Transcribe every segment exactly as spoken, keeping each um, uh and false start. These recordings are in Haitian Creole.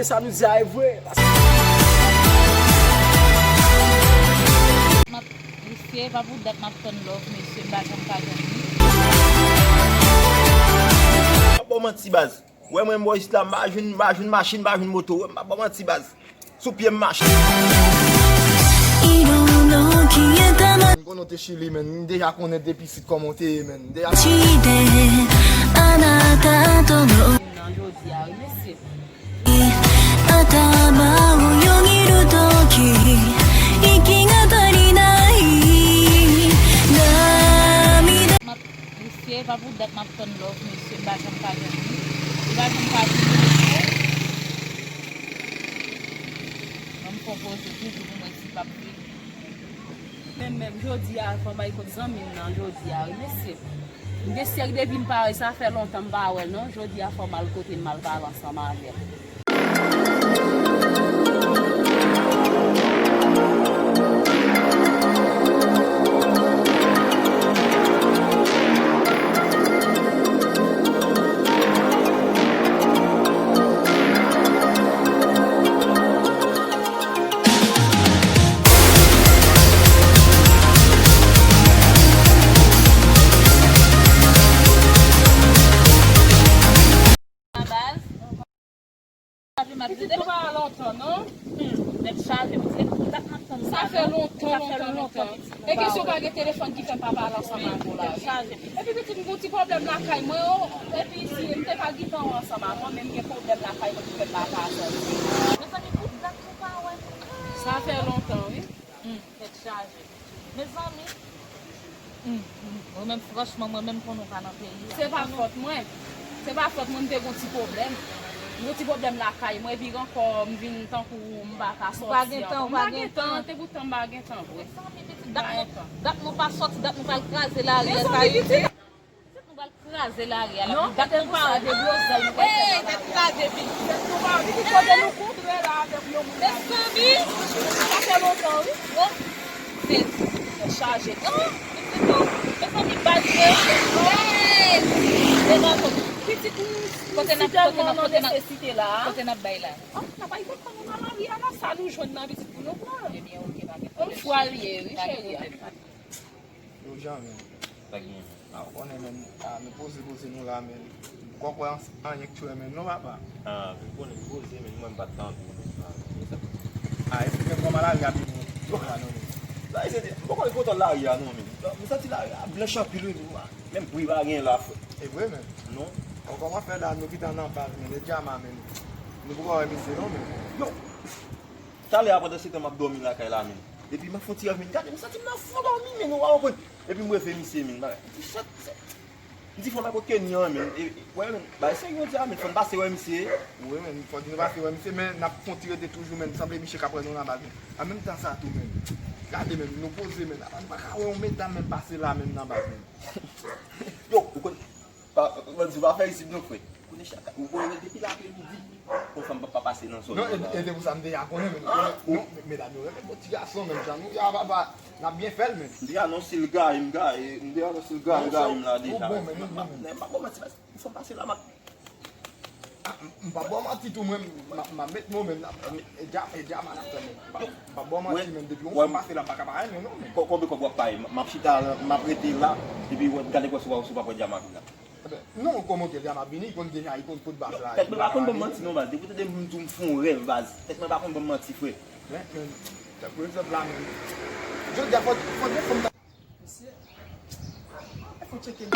Sa nou di a e vre. M ap, mesye, pa pou dat m ap tann love, mesye, m pa janm ka jwenn li. M ap ba w manti, baz. Ou wè mwen, m bò isit la, m pa jwenn, m pa jwenn machin, m pa jwenn moto. Ou wè, m pa ba w manti, baz. Sou pye m mache. M konnen w te Chili, men. M deja konnen depi isit kòman w te ye, men. M deja. Nan jodi a, wi, mesye. 頭をよぎるとき、息が足りない。 M ap, mesye, pa pou dat m ap tann love, mesye, m pa janm ka jwenn li. Li pa janm ka vini, mesye. Ban m fè yon poze toujou pou mwen si l p ap vini. Men menm jodi a, fò m al kot zanmi m nan jodi a, wi, mesye. M gen syèk depi m parèt, sa fè lontan m pa wè l, non. Jodi a, fò m al kote l, m al pale ansanm avè l. Baz. Pitit, nou pa lontan, non. Hmm, nèt chaje, pitit. Sa fè lontan, lontan, lontan. E kesyon pa gen telefòn ki fè m pa pale ansanm ak ou la. Epi pitit, m gen yon ti pwoblèm lakay mwen, o. Epi si m te ka gentan wè ansanm ak ou, men m gen pwoblèm lakay mwen ki fè m pa ka sòti. Mezanmi, pou dat nou pa wè. Sa fè lontan, wi. Hmm, tèt chaje. Mezanmi. Hmm, hmm. Mwen menm, franchman, mwen menm konnen w pa nan peyi a. Se pa fòt mwen. Se pa fòt mwen, m te gon ti pwoblèm. M gon ti pwoblèm lakay mwen, epi ankò m vin tankou m pa ka sòti ankò. M pa gen tan, te poutan m pa gen tan vre. Mezanmi, pitit, dat nou, dat nou pa sòti, dat nou pral kraze lari a, sa rive. Pitit, nou pral kraze lari a la. Non, dat nou pa deblozay, nou pral fè bagay. Ey, tèt kraze, pitit. Tèt nou pa, pitit, kote nou kontre la avèk yon moun la. Mezanmi. Sa fè lontan, wi. Bon. Sezi. Tèt chaje. Oh, pitit, oh. Mezanmi, baz yo. Ey. Pitit, nou si tèlman nan nesesite la. Kote n ap bay la? Oh, n ap bay kot nou nan lari a la, sa nou jwenn nan pitit pou nou pran. Ebyen, oke, pa gen pwoblèm. Yon fwa l ye, wi, cheri. Yo, jan, men. Sa gen, men. A, ou konnen, men, a, nou poze, poze nou la, men. Ou kwè, kwè an, anyen k tchwe, men, non, papa? A, men, ou konnen, m poze, men, mwen, m pa t anvi, men, a, men, sa. A, epi, men, kòman lari a vin, non, la, non, men. Lari, se, m poko kontan lari a, non, men. M santi lari a blanch anpil, wi, men, menm bri pa gen la, frè. E vre, men. Non. Ou kòman fè la, nou kite nan baz, men, e djama, men. Nou poko wè misye, non, men. Yo! Talè a, pandan se tan m ap dòmi lakay la, men. Epi m ap fè yon ti rèv, men, gade, m santi m nan fon dòmi, men, ou pa konprann. Epi m reve misye, men, bagay. M di, shit, shit. M di, fò m al kot Kenny an, men. E, e, wè, men, bagay serye, jodi a, men, fò n pase wè misye. Wi, men, fò n pase wè misye, men n ap fè yon ti rete toujou, men, sanble misye k ap wè nou nan baz, men. An menm tan sa tou, men. Gade, men, nou poze, men. Apa nou pa ka wè yon medam, men, pase la, men, nan baz, men. Yo, ou konn, Pa, bandi pa fè isit non, frè. Konnen chak, ou konn depi lapremidi, yon fanm p ap pa pase nan zòn nan la. Non, e, e se pou sa m te ya konnen, men. Ah, non, men, medam yo renmen bon ti gason, men, jan nou ya, papa, n ap byen fè l, men. M te anonse l gaye m, gaye, m te anonse l gaye m, gaye m la deja. Ou bon, men, ou bon, men. M pa bon manti, yon fanm pase la, m ap. Ah, m, m pa bon manti tou, mwen, m, m, m ap met mo, men, e dja, e dja, m ap tann, men. M pa, m pa bon manti, men, depi yon fanm pase la, m pa ka pa renmen, non, men. Ko-, konbyen kòb w ap peye? M, m ap chita, m ap rete la, epi w ap gade kò si w ap, si w ap wè djama vin la. Eben, non, kòman ke djama vini, li konn deja, li konn pot baz la. Tèt mwen pa konn ban m manti non, baz. Depi w tande m di w m fè yon rèv, baz. Tèt mwen pa konn ban m manti, frè. Men, men, tankou egzanp la, men. Jodi a, fò, fò gen fanm ta. Mesye, fò tcheke m.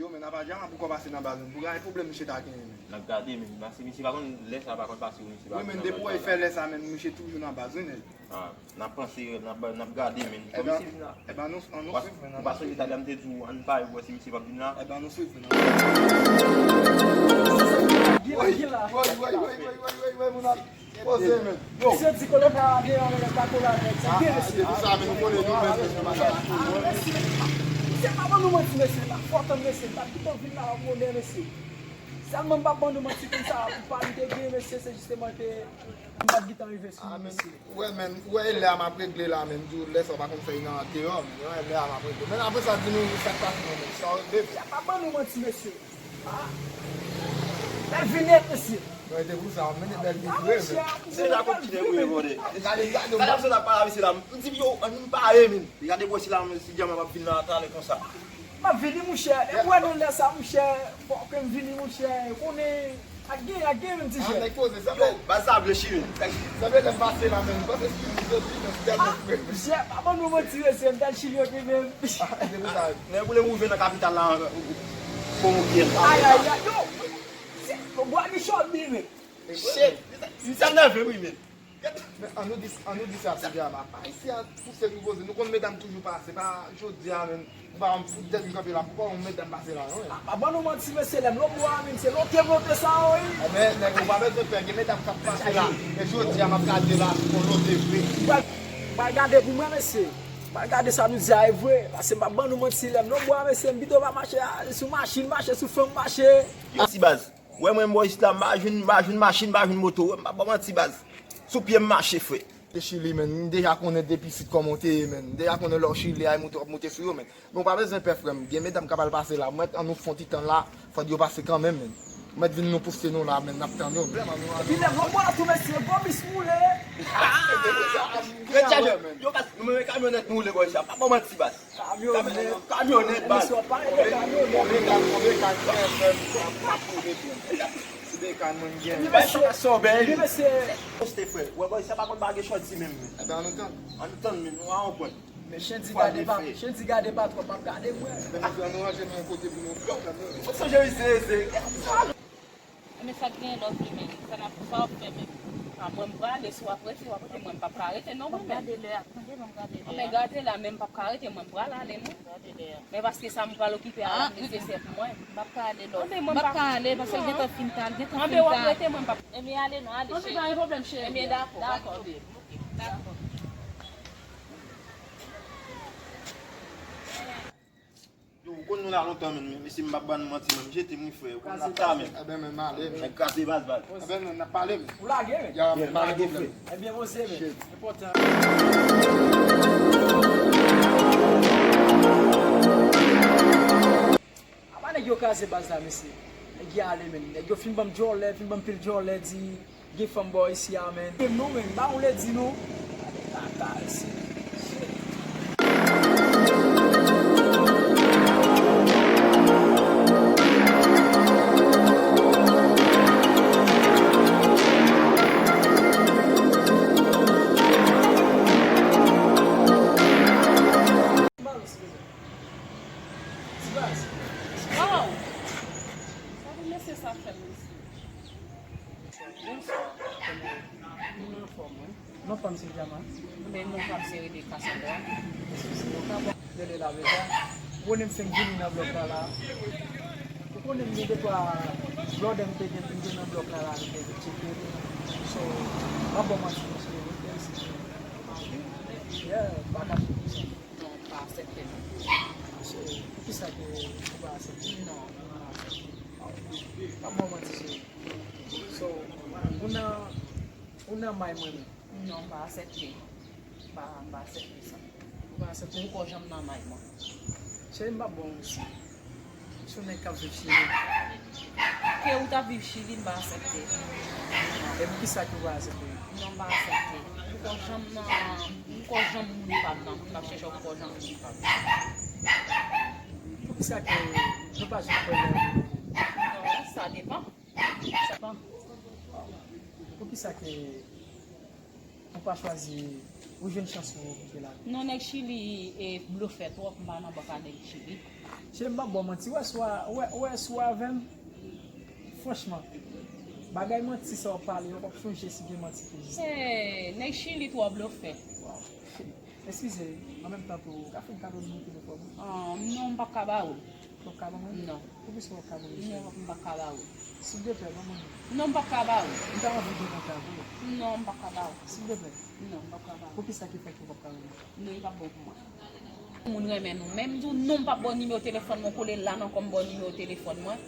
Yo, men, apa djama poko pase nan baz, men. Pou gade pwoblèm misye ta genyen, men. N ap gade, men. Paske misye pa konn lè sa, pa konn pase, misye pa konn nan baz la. Wi, men, depi w fè lè sa, men, misye toujou nan baz, wi, nèg. Ah, n ap panse, n ap, n ap gade, men. Fò misye vin la. Eben, nou, nou swiv, men. Ou pa sonje talè a m te di w, ann pare pou wè si misye p ap vin la? Eben, nou swiv, men. Woy, woy, woy, moun ap poze, men. Yo. Misye di kolonèl la deyò, men, pa kole avèk. Se byen, mesye. Ah, ah, se pou sa, men, nou konnen nou menm, men, nou pa ka. Ah, mesye. Se pa ban nou manti, mesye, pa fò tann, mesye, m pa t gentan vin la, w ap wone, mesye. Sèlman m pa ban nou manti konsa, pou pa m te gen, mesye, se jisteman ke m pa t gentan rive sou li, mesye. Ou wè, men, ou wè, e lè a m ap regle la, men, m di w, lè sa w pa konn fè nan andeyò, men, ou wè, lè a m ap regle. Men apre sa, di nou, sa k pase, men, men, sa w regle. Sa pa ban nou manti, mesye. Ah. Bèl vinèt, mesye. Mwen te pou sa, men bèl vinèt, men. Se la kontinye pou yo vole. Gade, gade, gade, m sot ap pale avè sila, m di, yo, ann pare, men. Gade, bwè sila, men, si djaman p ap vin nan talè konsa. M ap vini, monchè. Depi w wè nou lè sa, monchè, fòk m vini, monchè. Konnen, ak gen, ak gen, menm ti jèn. Yo, baz sa vle chire. Sa vle lè m pase la, menm. Pase espiritu de vi, men, tèlman fre. Monchè, pa ban nou manti, mesye, m t al chire, ok, menm. Nèg ou le mouve nan kapital la, komobyèl. Ay, ay, ay, yo. Bwa mi chòt, men. Shit. Sa nève, wi, men. Men, an nou di, an nou di sa, Sylvia, ma pa isi a pou sèl nou koze. Nou konn medam toujou pase. Pa jodi a, men, m pa konn pou tèt m kanpe la. Pou pa yon medam pase la, non, men. A, pa ban nou manti, mesye, lè m lote bwa, men, se lote m lote sa, wi. Enben, nèg, ou pa bezwen pè, gen medam k ap pase la. E jodi a, m ap gade la, se yon lote vre. M pral, m pral gade pou mwen, mesye. M pral gade sa nou di a e vre. Paske m pa ban nou manti, lè m lote bwa, mesye, m pito pa mache a, sou machin, mache sou fanm, mache. Yo, ti baz. Wè mwen, m bò isit la, m pa jwenn, m pa jwenn machin, m pa jwenn moto. Wè, m pa ba w manti, baz. Sou pye m mache, frè. Te Chili, men. M deja konnen depi isit kòman w te ye, men. M deja konnen lè w Chili, ay moute, w ap moute sou yo, men. Men w pa bezwen pè, frè m. Gen medam k ap al pase la. Mwen, ann nou fon ti tan la, fò yo pase kanmenm, men. Mwen vin nou pouse nou la, men, n ap tann yo. Epi lè gwo bwa tou, mesye, gwo bis moule. Ret chaje, men. Yo, baz, nou menm kamyonèt nou woule bò isit la. Pa ba w manti, baz. Kamyonèt. Kamyonèt, baz. Mesye, w ap pale de kamyonèt. Konbyen kay, konbyen kay, konbyen kay, konbyen kay mwen gen. Wi, mesye. Wi, mesye. Poste, frè. Wè, bòy, sa pa konn pa gen chòti menm. Enben, ann nou tann. Ann nou tann, men nou a yon pwen. Men chen di gade pa, chen di gade pa twòp, m ap gade mwen. Men mesye, ann nou ranje nou yon kote pou nou blòk la, non. Ou sonje wi, se, se. Enben sa k genyen lè w vle, men sa n ap, sa w ap fè menm? A, mwen m prale, si w ap rete, w ap rete, mwen m p ap ka rete non, mwen menm. Gade lè a, tande, ban m gade lè a. Anben gade la, men m p ap ka rete, mwen m pral ale non. Gade lè a. Men paske sa m pral okipe a la nesesè pou mwen. M p ap ka ale lòt. Anben mwen m p ap ka ale, paske l gentan fin ta, l gentan fin ta. Anben w ap rete, mwen m p ap. Enben ale non, ale cheri. Anben pa gen pwoblèm cheri. Enben dakò, dakò. Dakò. Yo, ou konn nou la lontan, men, men, mesye, m p ap ba nou manti, men, m jete m wi, frè. Ou konn n ap ta, men. Enben, men, m ale, men. Nèg kraze baz, baz. Enben, men, n ap pale, men. Ou lage, men. Ya, men, m lage, frè. Enben, poze, men. Shit. Enpòtan. Apa nèg yo kraze baz la, mesye. Nèg yo ale, men. Nèg yo fin ban m djòlè, fin ban m pil djòlè, di, Gen fanm bò isi a, men. Menm nou, men, m pa vle di nou. Gade kaka isi. Shit. Ti baz. Ti baz. Wow! Sa pou mesye sa fè m isi? Bonswa. Kòman w ye? M anfòm, wi. Non pa m se Djama. Men non pa m se rele Cassandra. Èske se yon ka bon rele la deja? Ou konnen m fenk vini nan blòk la la. Ou konnen m gen de twa blòdè m te gen, m te nan blòk la la, m te vin tcheke. So, m ap ba w manti, mesye, wi, te isi. Yeah, m pa kache konsa. Non, m pa aksepte non. So, poukisa ke ou pa aksepte? Non, m pa aksepte. M ap ba w manti, cheri. So, ou nan, ou nan may mwen menm? Non, m pa aksepte. M pa, m pa aksepte sa. Ou pa aksepte? Ou poko janm nan may mwen. Cheri, m p ap ba w manti. Se yon nèg k ap viv Chili. Ke ou t ap viv Chili, m pa aksepte. E poukisa ke ou pa aksepte? Non, m pa aksepte. Ou poko janm nan, ou poko janm moun pa m nan, moun k ap chèche w poko janm moun pa m. Poukisa ke nou pa janm kwè nan yon moun? Non, sa depann. Sa depann. Poukisa ke ou pa chwazi, ou jwenn chans ou kite la? Non, nèg Chili e blofè twòp, m pa nan bòk a nèg Chili. Cheri, m p ap ba w manti, wè si w a, wè, wè si w avè m, franchman, bagay manti sa w ap pale, w p ap chonje si gen manti ki egziste. Hey, nèg Chili twò blofè. Waw. Eskize, an menm tan tou, ou ka fè m kado nimewo telefòn ou? Ah, non, m p ap ka ba ou. Ou p ap ka ban mwen? Non. Poukisa ou p ap ka ban mwen? Non, m p ap ka ba ou. Silvouplè, ban mwen. Non, m p ap ka ba ou. M ta anvi gen kontak ou. Non, m p ap ka ba ou. Silvouplè. Non, m p ap ka ba ou. Poukisa ki fè ke ou p ap ka ban mwen? Non, li p ap bon pou mwen. Moun renmen nou. Men m di w non, m p ap ba w nimewo telefòn mwen, kole la non, kòm ba w nimewo telefòn mwen.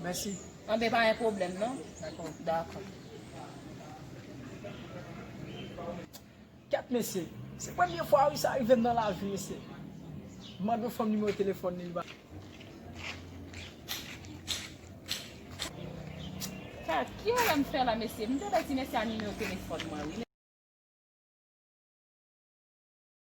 Mèsi. Anben, pa gen pwoblèm non. Dakò. Dakò. Kèt mesye, se premye fwa wi sa rive m nan lavi mesye. M mande yon fanm nimewo telefòn li, li ba. Kèt, ki erè m fè la mesye? M te bay ti mesye a nimewo telefòn mwen wi.